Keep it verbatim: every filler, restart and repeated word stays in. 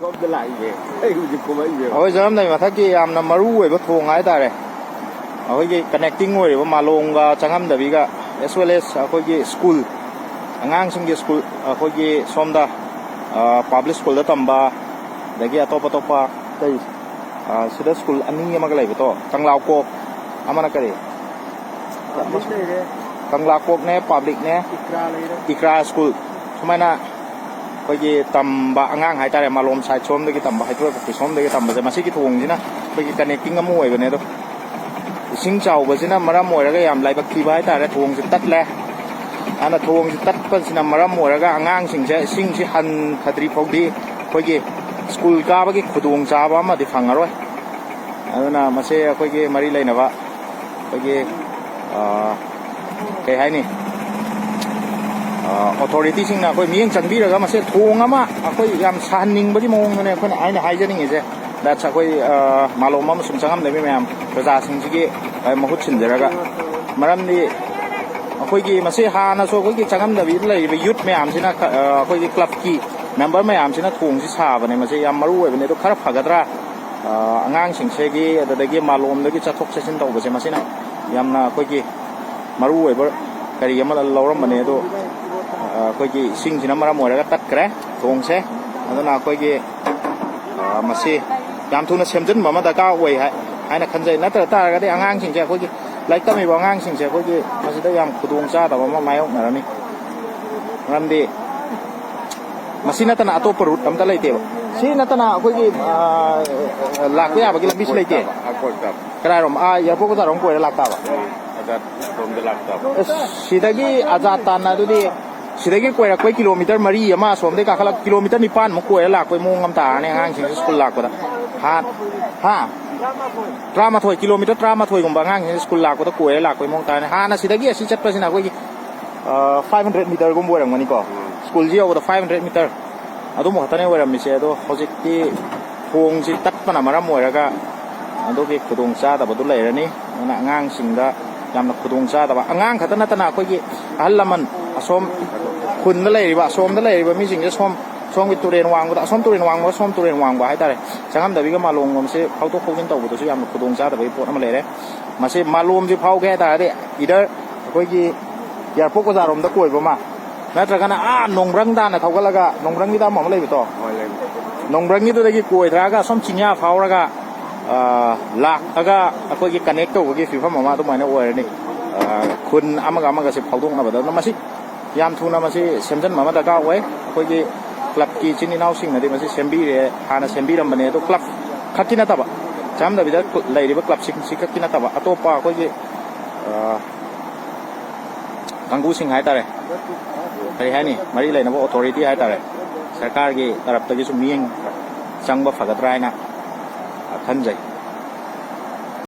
ꯁꯣꯝꯗ ꯂꯥꯛꯏꯅꯦ꯫ ꯑꯩ ꯍꯧꯖꯤꯛ ꯀꯨꯝꯃꯛꯏꯅꯦꯕ꯫ ꯑꯩꯈꯣꯏ ꯆꯪꯉꯝꯗꯥꯏ ꯃꯊꯛꯀꯤ ꯌꯥꯝꯅ ꯃꯔꯨ ꯑꯣꯏꯕ ꯊꯣꯡ ꯍꯥꯏꯇꯥꯔꯦ, ꯑꯩꯈꯣꯏꯒꯤ ꯀꯅꯦꯛꯇꯤꯡ ꯑꯣꯏꯔꯤꯕ ꯃꯥꯂꯣꯝꯒ ꯆꯪꯉꯝꯗꯕꯤꯒ, as well as ꯑꯩꯈꯣꯏꯒꯤ ꯁ꯭ꯀꯨꯜ, ꯑꯉꯥꯡꯁꯤꯡꯒꯤ ꯁ꯭ꯀꯨꯜ, ꯑꯩꯈꯣꯏꯒꯤ ꯁꯣꯝꯗ ꯄꯥꯕ꯭ꯂꯤꯛ ꯁ꯭ꯀꯨꯜꯗ ꯇꯝꯕ, ꯑꯗꯒꯤ ꯑꯇꯣꯞ ꯑꯇꯣꯞꯄ ꯀꯩ, ꯑ, ꯁꯤꯗ ꯁ꯭ꯀꯨꯜ ꯑꯅꯤ ꯑꯃꯒ ꯂꯩꯕꯗꯣ, ꯀꯪꯂꯥꯀꯣꯛ, ꯑꯃꯅ ꯀꯔꯤ? ꯄꯕ꯭ꯂꯤꯛ ꯂꯩꯔꯦ, ꯀꯪꯂꯥꯀꯣꯛꯅꯦ, ꯄꯥꯕ꯭ꯂꯤꯛꯅꯦ, ꯏꯀ꯭ꯔꯥ ꯂꯩꯔꯦ꯫ ꯏꯀ꯭ꯔꯥ ꯁ꯭ꯀꯨꯜ, ꯁꯨꯃꯥꯏꯅ ꯑꯩꯈꯣꯏꯒꯤ ꯇꯝꯕ ꯑꯉꯥꯡ ꯍꯥꯏꯇꯥꯔꯦ, ꯃꯥꯂꯣꯝ ꯁꯥꯏꯠ ꯁꯣꯝꯗꯒꯤ ꯇꯝꯕ, ꯍꯩꯀ꯭ꯔꯣꯏ ꯄꯨꯈ꯭ꯔꯤ ꯁꯣꯝꯗꯒꯤ ꯇꯝꯕꯁꯦ, ꯃꯁꯤꯒꯤ ꯊꯣꯡꯁꯤꯅ ꯑꯩꯈꯣꯏꯒꯤ ꯀꯅꯦꯛꯇꯤꯡ ꯑꯃ ꯑꯣꯏꯕꯅꯦ꯫ ꯑꯗꯣ ꯏꯁꯤꯡ ꯆꯥꯎꯕꯁꯤꯅ ꯃꯔꯝ ꯑꯣꯏꯔꯒ ꯌꯥꯝ ꯂꯥꯏꯕꯛ ꯊꯤꯕ ꯍꯥꯏꯇꯥꯔꯦ, ꯊꯣꯡꯁꯦ ꯇꯠꯂꯦ꯫ ꯑꯗꯨꯅ ꯊꯣꯡꯁꯦ ꯇꯠꯄꯁꯤꯅ ꯃꯔꯝ ꯑꯣꯏꯔꯒ ꯑꯉꯥꯡꯁꯤꯡꯁꯦ ꯏꯁꯤꯡꯁꯤ ꯍꯟꯊꯗ꯭ꯔꯤ ꯐꯥꯎꯗꯤ ꯑꯩꯈꯣꯏꯒꯤ ꯁ꯭ꯀꯨꯜ ꯀꯥꯕꯒꯤ ꯈꯨꯗꯣꯡꯆꯥꯕ ꯑꯃꯗꯤ ꯐꯪꯉꯔꯣꯏ꯫ ꯑꯗꯨꯅ ꯃꯁꯤ ꯑꯩꯈꯣꯏꯒꯤ ꯃꯔꯤ ꯂꯩꯅꯕ ꯑꯩꯈꯣꯏꯒꯤ, ꯑ, ꯀꯩ ꯍꯥꯏꯅꯤ, ꯑ, ꯑꯣꯊꯣꯔꯤꯇꯤꯁꯤꯡꯅ ꯑꯩꯈꯣꯏ ꯃꯤꯠꯌꯦꯡ ꯆꯪꯕꯤꯔꯒ ꯃꯁꯤ ꯊꯣꯡ ꯑꯃ ꯑꯩꯈꯣꯏ ꯌꯥꯝ ꯁꯥꯍꯟꯅꯤꯡꯕꯒꯤ ꯃꯑꯣꯡꯗꯅꯦ ꯑꯩꯈꯣꯏꯅ, ꯑꯩꯅ ꯍꯥꯏꯖꯅꯤꯡꯉꯤꯁꯦ꯫ That's ꯑꯩꯈꯣꯏ, ꯑ, ꯃꯥꯂꯣꯝ ꯑꯃꯁꯨꯡ ꯆꯪꯉꯝꯗꯕꯤ ꯃꯌꯥꯝ ꯄ꯭ꯔꯖꯥꯁꯤꯡꯁꯤꯒꯤ, ꯑ, ꯃꯍꯨꯠ ꯁꯤꯟꯖꯔꯒ, ꯃꯔꯝꯗꯤ ꯑꯩꯈꯣꯏꯒꯤ ꯃꯁꯤ ꯍꯥꯟꯅꯁꯨ ꯑꯩꯈꯣꯏꯒꯤ ꯆꯪꯉꯝꯗꯕꯤꯗ ꯂꯩꯔꯤꯕ ꯌꯨꯠ ꯃꯌꯥꯝꯁꯤꯅ, ꯑ, ꯑꯩꯈꯣꯏꯒꯤ ꯀ꯭ꯂꯕꯀꯤ ꯃꯦꯝꯕꯔ ꯃꯌꯥꯝꯁꯤꯅ ꯊꯣꯡꯁꯤ ꯁꯥꯕꯅꯦ꯫ ꯃꯁꯤ ꯌꯥꯝ ꯃꯔꯨ ꯑꯣꯏꯕꯅꯦ꯫ ꯑꯗꯣ ꯈꯔ ꯐꯒꯗ꯭ꯔꯥ, ꯑ, ꯑꯉꯥꯡꯁꯤꯡꯁꯤꯒꯤ, ꯑꯗꯨꯗꯒꯤ ꯃꯥꯂꯣꯝꯗꯒꯤ ꯆꯠꯊꯣꯛ ꯆꯠꯁꯤꯟ ꯇꯧꯕꯁꯦ, ꯃꯁꯤꯅ ꯌꯥꯝꯅ ꯑꯩꯈꯣꯏꯒꯤ ꯃꯔꯨ ꯑꯣꯏꯕ ꯀꯔꯤ ꯑꯃ ꯂꯧꯔꯝꯕꯅꯦ꯫ ꯑꯗꯣ, ꯑ, ꯑꯩꯈꯣꯏꯒꯤ ꯏꯁꯤꯡꯁꯤꯅ ꯃꯔꯝ ꯑꯣꯏꯔꯒ ꯇꯠꯈ꯭ꯔꯦ ꯊꯣꯡꯁꯦ꯫ ꯑꯗꯨꯅ ꯑꯩꯈꯣꯏꯒꯤ, ꯑ, ꯃꯁꯤ ꯌꯥꯝ ꯊꯨꯅ ꯁꯦꯝꯖꯤꯟꯕ ꯑꯃ ꯗꯔꯀꯥꯔ ꯑꯣꯏ ꯍꯥꯏ-, ꯍꯥꯏꯅ ꯈꯟꯖꯩ꯫ ꯅꯠꯇ꯭ꯔ ꯇꯥꯔꯒꯗꯤ ꯑꯉꯥꯡꯁꯤꯡꯁꯦ, ꯑꯩꯈꯣꯏꯒꯤ ꯂꯥꯏꯔꯤꯛ ꯇꯝꯃꯤꯕ ꯑꯉꯥꯡꯁꯤꯡꯁꯦ ꯑꯩꯈꯣꯏꯒꯤ ꯃꯁꯤꯗ ꯌꯥꯝ ꯈꯨꯗꯣꯡ ꯆꯥꯗꯕ ꯑꯃ ꯃꯥꯌꯣꯛꯅꯔꯅꯤ꯫ ꯃꯔꯝꯗꯤ ꯃꯁꯤ ꯅꯠꯇꯅ ꯑꯇꯣꯞꯄ ꯔꯨꯠ ꯑꯝꯇ ꯂꯩꯇꯦꯕ꯫ ꯁꯤ ꯅꯠꯇꯅ ꯑꯩꯈꯣꯏꯒꯤ, ꯑ, ꯂꯥꯛꯄ ꯌꯥꯕꯒꯤ ꯂꯝꯕꯤꯁꯨ ꯂꯩꯇꯦ꯫ ꯑꯀꯣꯏ ꯇꯥꯕ꯫ ꯀꯗꯥꯏꯔꯣꯝ? ꯑꯥ, ꯑꯦꯌꯥꯔꯄꯣꯔꯠ ꯀꯗꯥꯏꯔꯣꯝ ꯀꯣꯏꯔ ꯂꯥꯛꯇꯥꯕ? ꯑꯖꯥꯠ ꯂꯣꯝꯗ ꯂꯥꯛꯇꯥꯕ꯫ ꯑꯁ, ꯁꯤꯗꯒꯤ ꯑꯖꯥꯠ ꯇꯥꯟꯅ ꯑꯗꯨꯗꯤ ꯁꯤꯗꯒꯤ ꯀꯣꯏꯔꯛꯄꯩ ꯀꯤꯂꯣꯃꯤꯇꯔ ꯃꯔꯤ ꯑꯃ, ꯑꯁꯣꯝꯗꯒꯤ ꯀꯥꯈꯠꯂꯛ ꯀꯤꯂꯣꯃꯤꯇꯔ ꯅꯤꯄꯥꯟꯃꯨꯛ ꯀꯣꯏꯔ ꯂꯥꯛꯄꯩ ꯃꯑꯣꯡ ꯑꯃ ꯇꯥꯔꯅꯤ ꯑꯉꯥꯡꯁꯤꯡꯁꯦ ꯁ꯭ꯀꯨꯜ ꯂꯥꯛꯄꯗ꯫ ꯍꯥ? ꯍꯥ? ꯇꯔꯥꯃꯥꯊꯣꯏ, ꯀꯤꯂꯣꯃꯤꯇꯔ ꯇꯔꯥꯃꯥꯊꯣꯏꯒꯨꯝꯕ ꯑꯉꯥꯡꯁꯤꯡꯁꯦ ꯁ꯭ꯀꯨꯜ ꯂꯥꯛꯄꯗ ꯀꯣꯏꯔ ꯂꯥꯛꯄꯩ ꯃꯑꯣꯡ ꯇꯥꯔꯅꯤ꯫ ꯍꯥꯟꯅ ꯁꯤꯗꯒꯤ ꯑꯁꯤ ꯆꯠꯄꯁꯤꯅ ꯑꯩꯈꯣꯏꯒꯤ, ꯑ, five hundred meterꯒꯨꯝꯕ ꯑꯣꯏꯔꯝꯒꯅꯤꯀꯣ꯫ ꯁ꯭ꯀꯨꯜꯁꯤ ꯌꯧꯕꯗ five hundred meter ꯑꯗꯨꯃꯨꯛ ꯈꯛꯇꯅꯦ ꯑꯣꯏꯔꯝꯃꯤꯁꯦ꯫ ꯑꯗꯣ ꯍꯧꯖꯤꯛꯇꯤ ꯊꯣꯡꯁꯤ ꯇꯠꯄꯅ ꯃꯔꯝ ꯑꯣꯏꯔꯒ ꯑꯗꯨꯒꯤ ꯈꯨꯗꯣꯡ ꯆꯥꯗꯕꯗꯨ ꯂꯩꯔꯅꯤ꯫ ꯑꯗꯨꯅ ꯑꯉꯥꯡꯁꯤꯡꯗ ꯌꯥꯝꯅ ꯈꯨꯗꯣꯡ ꯆꯥꯗꯕ, ꯑꯉꯥꯡ ꯈꯛꯇ ꯅꯠꯇꯅ ꯑꯩꯈꯣꯏꯒꯤ ꯑꯍꯜ ꯂꯃꯟ, ꯑꯁꯣꯝ ꯈꯨꯟꯗ ꯂꯩꯔꯤꯕ, ꯑꯁꯣꯝꯗ ꯂꯩꯔꯤꯕ ꯃꯤꯁꯤꯡꯁꯦ ꯁꯣꯝ ꯁꯣꯝꯒꯤ ꯇꯨꯔꯦꯟ ꯋꯥꯡꯕꯗ, ꯑꯁꯣꯝ ꯇꯨꯔꯦꯟ ꯋꯥꯡꯕꯒ ꯁꯣꯝ ꯇꯨꯔꯦꯟ ꯋꯥꯡꯕ ꯍꯥꯏꯇꯥꯔꯦ, ꯆꯪꯉꯝꯗꯕꯤꯒ ꯃꯥꯂꯣꯝꯒꯁꯦ ꯐꯥꯎꯗꯣꯛ ꯐꯥꯎꯖꯤꯟ ꯇꯧꯕꯗꯁꯨ ꯌꯥꯝꯅ ꯈꯨꯗꯣꯡ ꯆꯥꯗꯕꯒꯤ ꯄꯣꯠ ꯑꯃ ꯂꯩꯔꯦ꯫ ꯃꯁꯤ ꯃꯥꯂꯣꯝꯁꯤ ꯐꯥꯎꯒꯦ ꯍꯥꯏ ꯇꯥꯔꯗꯤ, either ꯑꯩꯈꯣꯏꯒꯤ ꯑꯦꯌꯥꯔꯄꯣꯔꯠ ꯕꯖꯥꯔꯔꯣꯝꯗ ꯀꯣꯏꯕ ꯑꯃ, ꯅꯠꯇ꯭ꯔꯒꯅ ꯑꯥ ꯅꯣꯡꯕ꯭ꯔꯪ ꯇꯥꯅ ꯊꯧꯒꯠꯂꯒ, ꯅꯣꯡꯕ꯭ꯔꯪꯒꯤꯗ ꯑꯃ ꯑꯃ ꯂꯩꯕꯗꯣ, ꯍꯣꯏ, ꯂꯩ꯫ ꯅꯣꯡꯕ꯭ꯔꯪꯒꯤꯗꯨꯗꯒꯤ ꯀꯣꯏꯊꯔꯛꯑꯒ ꯁꯣꯝ ꯆꯤꯡꯌꯥ ꯐꯥꯎꯔꯒ, ꯑ, ꯂꯥꯛꯑꯒ ꯑꯩꯈꯣꯏꯒꯤ ꯀꯅꯦꯛ ꯇꯧꯕꯒꯤ ꯐꯤꯕꯝ ꯑꯃ ꯑꯗꯨꯃꯥꯏꯅ ꯑꯣꯏꯔꯅꯤ꯫ ꯑ, ꯈꯨꯟ ꯑꯃꯒ ꯑꯃꯒꯁꯦ ꯐꯥꯎꯗꯣꯛꯅꯕꯗ꯫ ꯑꯗꯨꯅ ꯃꯁꯤ ꯌꯥꯝ ꯊꯨꯅ ꯃꯁꯤ ꯁꯦꯝꯖꯤꯟꯕ ꯑꯃ ꯗꯔꯀꯥꯔ ꯑꯣꯏ꯫ ꯑꯩꯈꯣꯏꯒꯤ ꯀ꯭ꯂꯕꯀꯤ ꯏꯆꯤꯟ ꯏꯅꯥꯎꯁꯤꯡꯅꯗꯤ ꯃꯁꯤ ꯁꯦꯝꯕꯤꯔꯦ, ꯍꯥꯟꯅ ꯁꯦꯝꯕꯤꯔꯝꯕꯅꯦ, ꯑꯗꯣ ꯀ꯭ꯂꯕ ꯈꯛꯀꯤ ꯅꯠꯇꯕ, ꯆꯪꯉꯝꯗꯕꯤꯗ ꯂꯩꯔꯤꯕ ꯀ꯭ꯂꯕꯁꯤꯡꯁꯤ ꯈꯛꯀꯤ ꯅꯠꯇꯕ, ꯑꯇꯣꯞꯄ ꯑꯩꯈꯣꯏꯒꯤ, ꯑ, ꯀꯥꯡꯕꯨꯁꯤꯡ ꯍꯥꯏꯇꯥꯔꯦ, ꯀꯔꯤ ꯍꯥꯏꯅꯤ, ꯃꯔꯤ ꯂꯩꯅꯕ ꯑꯣꯊꯣꯔꯤꯇꯤ ꯍꯥꯏꯇꯥꯔꯦ, ꯁꯔꯀꯥꯔꯒꯤ ꯇꯔꯞꯇꯒꯤꯁꯨ ꯃꯤꯠꯌꯦꯡ ꯆꯪꯕ ꯐꯒꯗ꯭ꯔꯥ ꯍꯥꯏꯅ ꯈꯟꯖꯩ꯫